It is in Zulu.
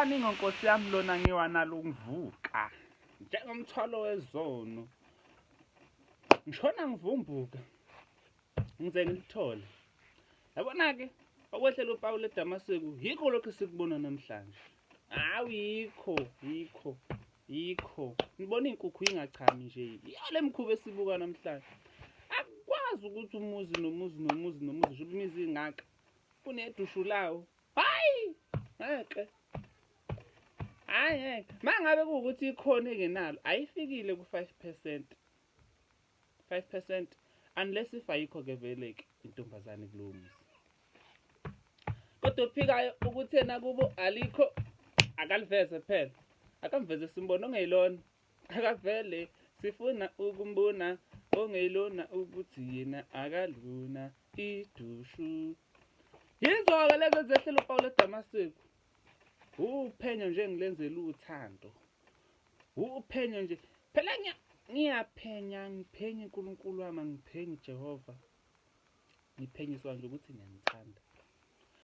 Ucwaningo nkosi yami lona ngiwanalo ngivuka njengomthwalo wezono. Ngishona ngivumbuka ngize ngilithole. Yabona-ke okwehlela uPawulu eDamaseku yikho lokhu esikubona namhlanje. Hawu yikho, yikho, yikho. Ngibona iy'nkukhu ingachami nje. Yiyo le mkhuba esibuka namhlanje. Akukwazi ukuthi umuzi nomuzi nomuzi nomuzi nje imizi ingaka unedushu lawo. Hayi! Ngeke. Hayi ngeke. Mangabe kuwukuthi ikhona engenalo ayifikile ku-5%. 5% unless if ayikho ke vele ke intombazane kulowo muzi. Kodwa ophikayo ukuthi yena kubo alikho akaliveze phela. Akamveze simbona ongeyilona. Akavele sifuna ukumbona ongeyilona ukuthi yena akalona idushu. Yizo-ke lezo ezehlela uPawulu eDamaseku. Uphenyo nje ngilenzela uthando. Uphenyo nje. Phela ngiyaphenya ngiphenye uNkulunkulu wami angiphenyi Jehova. Ngiphenyiswa nje ukuthi ngiyanithanda.